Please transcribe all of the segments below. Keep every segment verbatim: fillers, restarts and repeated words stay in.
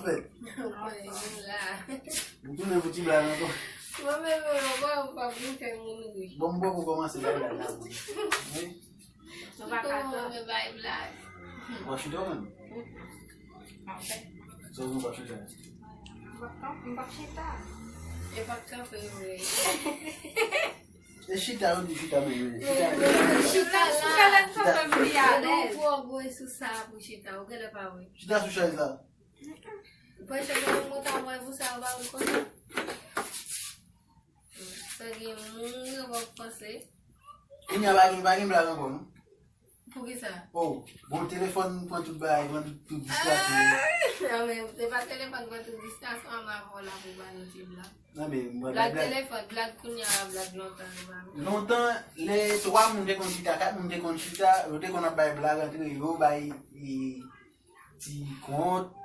Fèt. Mwen la. Ou tounen pou ti blag ankò. Mwen menm, mwen pa, ou pa vin fè moun ri. Bon, m poko kòmanse bay blag la pou ou. Wi. Nou pa ka tann. Mwen bay blag. Ou pa chita ou menm? Sa w di w pa chita? M p ap kanpe, m p ap chita. E p ap kanpe vre. E chita, yo di chita menm, wi. Chita. Chita sou chalèt sa fè m pi alèz. Ou twò gwo sou sa pou chita, ou genlè pa wè. Chita sou chèz la. Pran chèz la, mwen ta wè pou sa, ba ou konsa. Sa gen moun yo pa panse. Kounye a pa gen, pa gen blag ankò, non? Poukisa? Oh, bon, telefòn pran tout bagay, pran tout, tout distraksyon. Ah, non, men se pa telefòn pran tout distraksyon, an avè w la pou ba nou ti blag. Non, men, mwen, blag, blag telefòn, blag kounye a, blag lontan, nou pa menm. Lontan, lè twa moun te konn chita, kat moun te konn chita, yo te konn ap bay blag antre yo, bay, e, ti kont,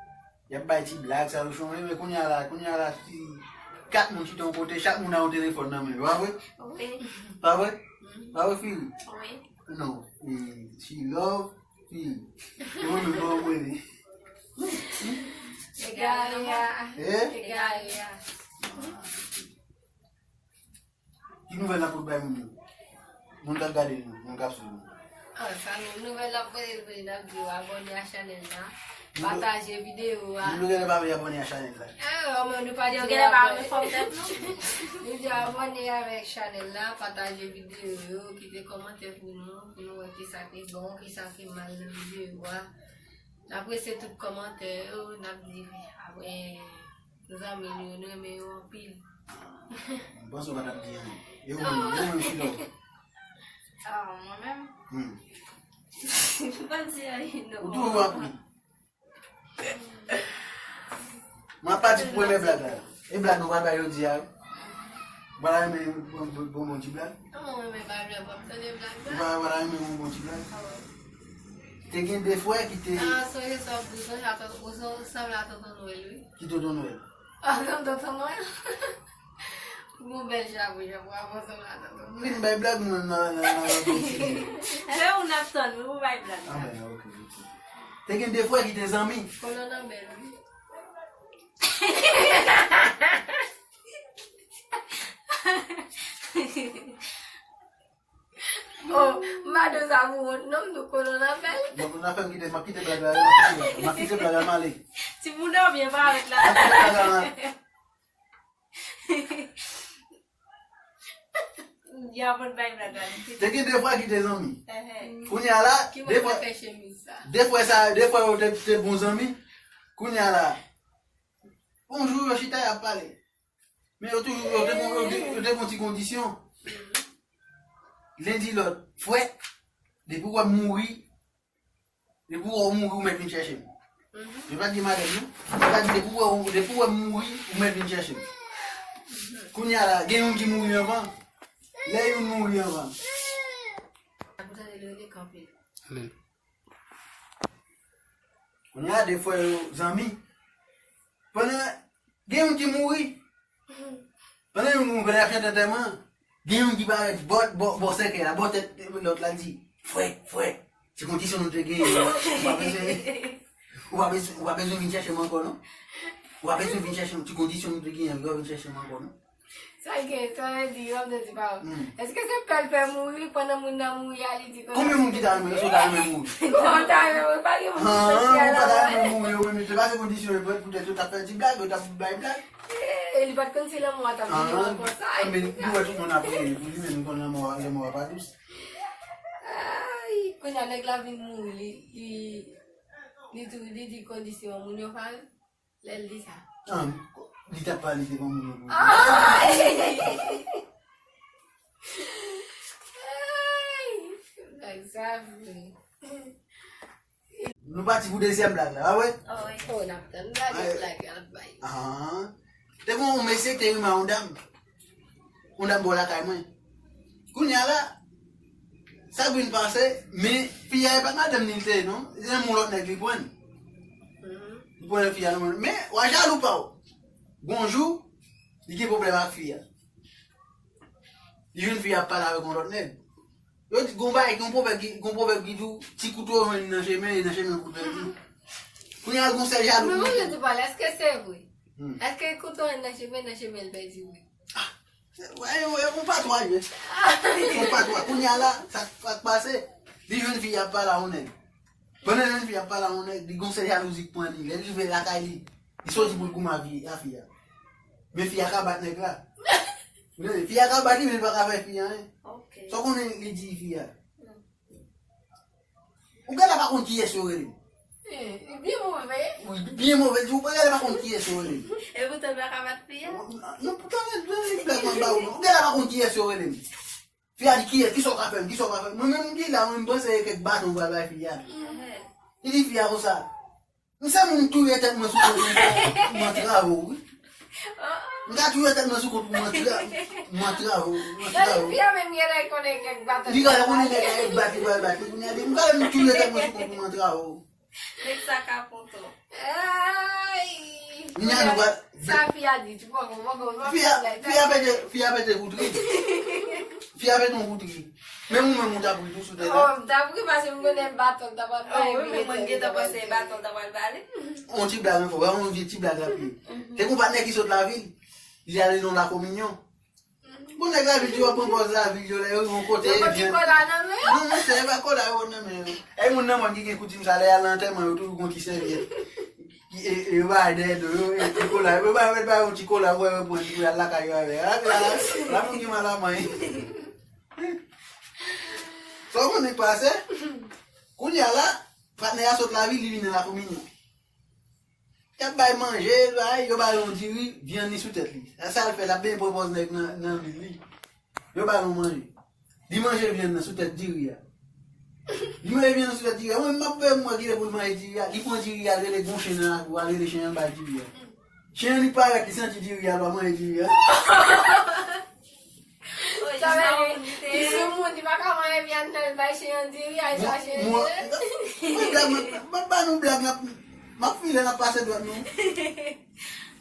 y ap bay ti blag, sa yo chonje, men kounye a la, kounye a la, si kat moun chita yon kote, chak moun a yon telefòn nan men yo, pa vre? Wi. Pa vre? Mhm. Pa vre, Fili? Wi. Non, e, she love Fili. E mwen menm, kòman mwen ye? Egare a. Eh? Egare a. Ki nouvèl n ap pote bay moun yo? Moun k ap gade nou, moun k ap swiv nou. Ah, sa nou, nouvèl n ap pote pou yo, n ap di yo abòne a chanèl la, pataje videyo a. Moun yo genlè pa vle abòne a chanèl la. Ah, men nou pa di yo genlè pa vle fòm tèt nou. Nou di abòne avèk chanèl la, pataje videyo yo, kite kòmantè pou nou, pou nou wè kisa ki bon, kisa ki mal nan videyo a. N apresye tout kòmantè yo, n ap di apre. Zanmi nou yo, nou renmen yo anpil. M panse w pa t ap di anyen. E ou menm, e ou menm, Chilò? Ah, mwen menm? Hmm. M pa di anyen, non. Ou toujou ap ri. Mwen ap pati pou premye blag la. E blag nou pral bay jodi a, wi. Ou pa ta renmen bon, bon, bon, bon ti blag? Mwen renmen bay blag, w ap tande blag la? Ou pa, ou pa ta renmen bon, bon ti blag? Ah, wi. Te gen de frè ki te... Ah, sonje sa w ap di, sonje a tonton, ou sanble a tonton Nwèl, wi. Ki tonton Nwèl? Ah, tonton Nwèl. Ou gon bèl chapo, chapo a, ou sanble a tonton Nwèl. Vin bay blag, nou nan, nan, nan, nan, nan. Se ou n ap tann, wi, pou bay blag. Ah, ben, ok, ok. Te gen de frè ki te zanmi. Kolonn nan bèl, wi. Oh, madanm sa pou wont non, m di w kolon nan bèl. Bon, n a fè m kite, m ap kite blag la, m ap kite blag la, m ap kite blag la, m ale. Timoun nan byen parèt la. M ap kite blag la, m ale. Y a pot bay blag la, li kite. Te gen de frè ki te zanmi. Ehe. Kounye a la, de frè, de frè sa, de frè yo te, te bon zanmi. Kounye a la, bonjou, yo chita, y ap pale. Men yo toujou, yo te gon, yo te, yo te gon ti kondisyon. Len di lòt, frè, depi w wè m mouri, depi w wè w mouri, ou mèt vin chèche m. Yo pa t di madanm, non. Yo pa t di depi w wè, depi w wè m mouri, ou mèt vin chèche m. Kounye a la, gen youn ki mouri anvan. Lè youn mouri anvan. Amen. Kounye a, de frè yo zanmi. Pandan gen youn ki mouri. Pandan youn mouri, pandan y ap chante antèman, gen youn ki parèt bò, bò, bò sèkèy la, bò tèt lòt la, l di, frè, frè, ti kondisyon nou te genyen an, ou pa bezwen, ou pa bezwen, ou pa bezwen vin chèche m ankò, non. Ou pa bezwen vin chèche m, ti kondisyon nou te genyen an, ou pa vin chèche m ankò, non. Sa gen, sa vle di, w ap di pa w. Hmm. Èske se pè l fè mouri pandan moun nan mouri a, li di konsa? Konbyen moun ki ta renmen, èske w ta renmen mouri? Kòman w ta renmen mouri? Pa gen moun ki sòti a la. Ou pa ta renmen mouri, wi, men se pa se kondisyon yo pran poutèt yo t ap fè ti blag, yo t ap bay blag. E li pa t konn si lanmò a t ap vini konsa. Men nou wè tout moun ap rele pou li, men nou konn lanmò a, lanmò a pa dous. Ay, kounye a nèg la vin mouri, li, li, li tou, li di kondisyon moun yo pa. Lè l di sa. Ah, li t ap pale devan moun yo pou... Ay! Ay! Blag sa vre. Nou pati pou dezyèm blag la, pa vre? Oh, wi. Oh, n ap tann blag, blag y ap bay. Ah. Te gen yon mesye ki te renmen yon dam. Yon dam bò lakay mwen. Kounye a la, sa k vin pase, men fi a e pa t madanm li l te ye, non. Se yon lòt nèg li pran. Li pran fi a, non. Men, w a jalou pa w. Gon jou, li gen pwoblèm ak fi a. Li jwenn fi a ap pale avèk yon lòt nèg. Yo di, gon bagay, gon pwovèb ki, gon pwovèb ki di w, ti kouto jwenn nan chemen, e nan chemen kouto jwenn. Kounye a l gon sèl jalouzi. Mwen mwen di pale, èske se vre? Èske kouto an nan chemen, nan chemen l pèdi vre? Wè, wè, yon patwa ye. Yon patwa. Kounye a la, sa k pase, li jwenn fi a ap pale a yon nèg. Pandan jwenn fi a ap pale a yon nèg, li gon sèl jalouzi k pran li. Lè li rive lakay li, li soti pou l goumen a fi a. Men fi a ka bat nèg la. Fi a ka bat li, men li pa ka fè fi a anyen. Sa w konnen li di fi a? Ou genlè pa konn kiyès yo rele m. Li byen move. Wi, li byen move, li di ou genlè pa konn kiyès yo rele m. Epoutan l pa ka bat fi a. Non, poutan li blag mwen ba ou non. Ou genlè pa konn kiyès yo rele m. Fi a di kiyès, kisa w ka fè m, kisa w ka fè m. Mwen menm m di la, mwen m panse e kèk baton m pral bay fi a. Li di fi a konsa, M se moun touye tèt mwen sou kont mwen travay wi. M ka touye tèt mwen sou kont mwen travay. Mwen travay. Mwen travay. Li ka konnen nèg la e bat li pral bat li kounye a di m ka lè m touye tèt mwen sou kont mwen travay. Nèg sa ka kontan. Ay. Nya nou pral. Sa fi a di, tu poko poko. Fi a pete, fi a pete kout ri. Fi a pete yon kout ri. Men ou menm ou t ap ri tou sou tè la. Oh, m t ap ri paske m konnen baton l t ap al bale. Oh, wi, men mwen gentan panse baton l t ap al bale. On ti blag ankò, wè yon vye ti blag l ap ye. Te gon patnè ki sot lavil, li ale nan lakominyon. Bon, nèg lavil yo ap pran pòz lavil yo lè yo rive yon kote. Yo pran ti kola nan men yo. Non, monchè, e pa kola yo pran nan men yo. E moun nan mòn ki gen koutim sa, lè y al nan antèman, yo toujou gon ti sèvyèt. Yo bay dèyè do yo, e ti kola. Yo bay, yo bay yon ti kola, wè, yo pran li pou y al lakay yo avè l. La, la, la, moun ki mal a manyen. Sa w konnen k pase? Kounye a la, patnè a sot lavil, li vin nan lakominyon. Y ap bay manje, bay, yo ba l yon diri, vyann li sou tèt li. Sa l fè, l ap benyen pran pòz nèg nan, nan vil li. Yo ba l yon manje. Li manje vyann nan sou tèt diri a. Li manje vyann nan sou tèt diri a. Mwen, m ap wè mwen ki lè pou l manje diri a. Li pran diri a, l rele gon chen nan lakou a, l rele chen an bay diri a. Chen an li parèt, li santi diri a, l pa manje diri a. Sa vle di, li sou moun, li pa ka manje vyann nan, li bay chen an diri a, li chache diri. Mwen, blag, mwen, mwen ba nou blag, n ap, m ap file, n ap pase dwèt nou.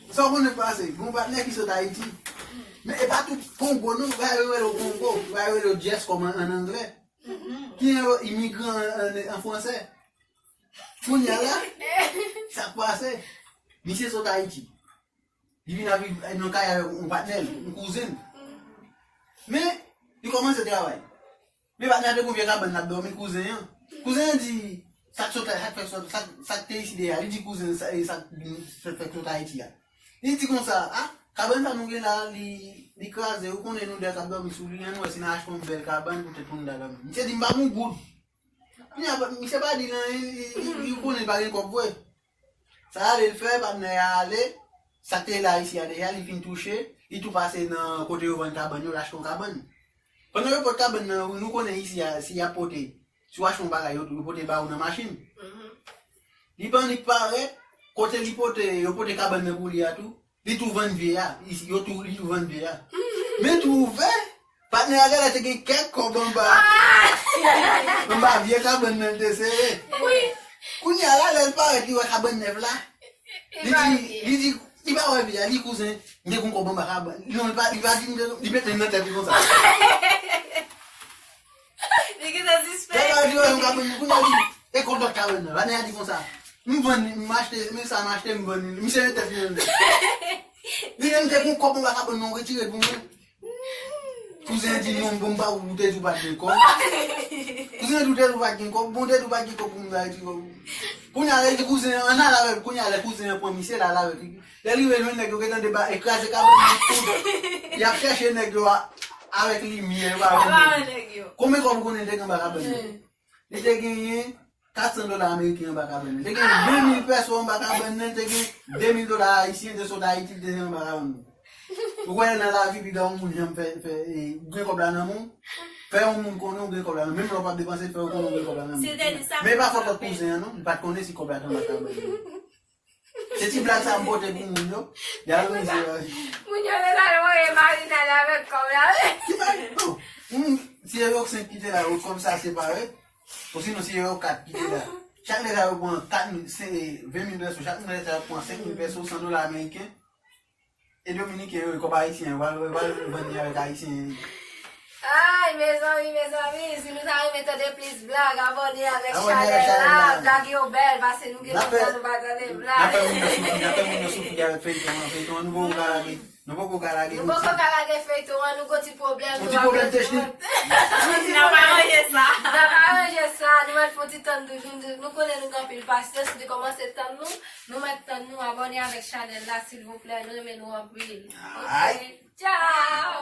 Sa w konnen pase, gon patnè ki sot Ayiti. Men e pa tout Kongo non, bagay yo rele w Kongo, bagay yo rele w Jess kòm an, an anglè. Ki gen yo imigran an, an, an fransè. Kounye a la, sa k pase, misye sot Ayiti. Li vin ap viv nan kay avèk yon patnè l, yon kouzen l. Men, li kòmanse travay. Men patnè a te gon vye kabann l ap dòmi kouzen an. Kouzen an di, sa k sot, sa k fè sot, sa, sa k te isi deja. Li di kouzen sa, e sa k vin fè, fè sot Ayiti a. Li di konsa, a, kabann sa nou gen la, li, li kraze, ou konnen nou de k ap dòmi sou li, ann wè si n a achte yon bèl kabann pou tèt pou nou ta dòmi. Misye di m pa gon goud. Kounye a, misye pa di l anyen, li, li, li konnen l pa gen kòb vre. Sa ale l fè, patnè a ale, sa k te la isi a deja, li fin touche, li tou pase nan kote yo vann kabann yo, l achte yon kabann. Pandan yo pot kabann nan, nou konnen isi a, si y ap pote, si w achte yon bagay, yo, yo pote ba ou nan machin. Li pran, li parèt, kote li pote, yo pote kabann nan pou li a tou, li tou vann vye a, isi, yo tou, li tou vann vye a. Men twouve, patnè a genlè te gen kèk kòb anba, anba vye kabann nan l te sere. Kounye a la, lè l parèt, li wè kabann nèf la. Li di, li di, li pa wè vye a, li kouzen, m te gon kòb anba kabann. Non, li pa, li pa di, li mete l nan tèt li konsa. Li gentan sispèk. Lè l parèt, li wè yon kabann, kounye a li, e kòb lòt kabann nan. Patnè a di konsa, m vann li, m achte, men sa m achte, m vann li. Misye met tèt li nan li. Li menm te gon kòb anba kabann nan, retire l pou mwen. Kouzen an di non, bon, m pa ou te di w pa t gen kòb. Kouzen an di w te di w pa t gen kòb, bon, te di w pa t gen kòb pou m ta retire kòb. Kounye a, li di kouzen an, ann al avè l, kounye a, lè kouzen an pran misye, l al avè l. Lè li rive jwenn nèg yo gentan deba, e kraze kabann nan tout. Y ap chèche nèg yo a, avèk limyè, yo pa wè nèg yo. Konbyen kòb ou konnen te gen anba kabann nan? Li te genyen kat san dola ameriken anba kabann nan. Li te gen ven mil pèso anba kabann nan, li te gen de mil dola ayisyen, te sot Ayiti, li te gen anba kabann nan. Ou kwè nan lavi, piga yon moun janm fè, fè, e, gen kòb la nan men w? Fè yon moun konnen w gen kòb la nan men w. Menm lè w p ap depanse, fè yo konnen w gen kòb la nan men w. Men e pa fòt lòt kouzen an, non. Li pa t konnen si kòb la te anba kabann nan. Se ti blag sa m pote pou moun yo. Y al rizye. Moun yo te sal voye marinad avèk kòb la. Ki pa, non. Moun, si e yo senk ki te la, yo kòb sa separe. Osinon, si e yo kat ki te la. Chak lè sa yo pran kat mil, se ven mil pèso. Chak lè sa yo pran senk mil pèso, san dola ameriken. E Dominiken yo, e kòb ayisyen, yo pral, yo pral vann li avèk ayisyen. Ay, mezanmi, mezanmi, si nou ta renmen tande plis blag, abòne avèk chanèl la. Blag yo bèl, paske nou gen lontan nou pa tande blag. N ap fè moun yo soufri, n ap fè moun yo soufri avèk feyton an. Feyton an, nou poko ka lage. Nou poko ka lage. Nou poko ka lage feyton an, nou gon ti pwoblèm. Gon ti pwoblèm teknik. N ap aranje sa. N ap aranje sa, nou mèt fè yon ti tann nou, nou konnen nou gen anpil pasyans, nou te kòmanse tann nou, nou mèt tann nou, abòne avèk chanèl la, silvouplè, nou renmen nou anpil. Ay. Ok, tchao!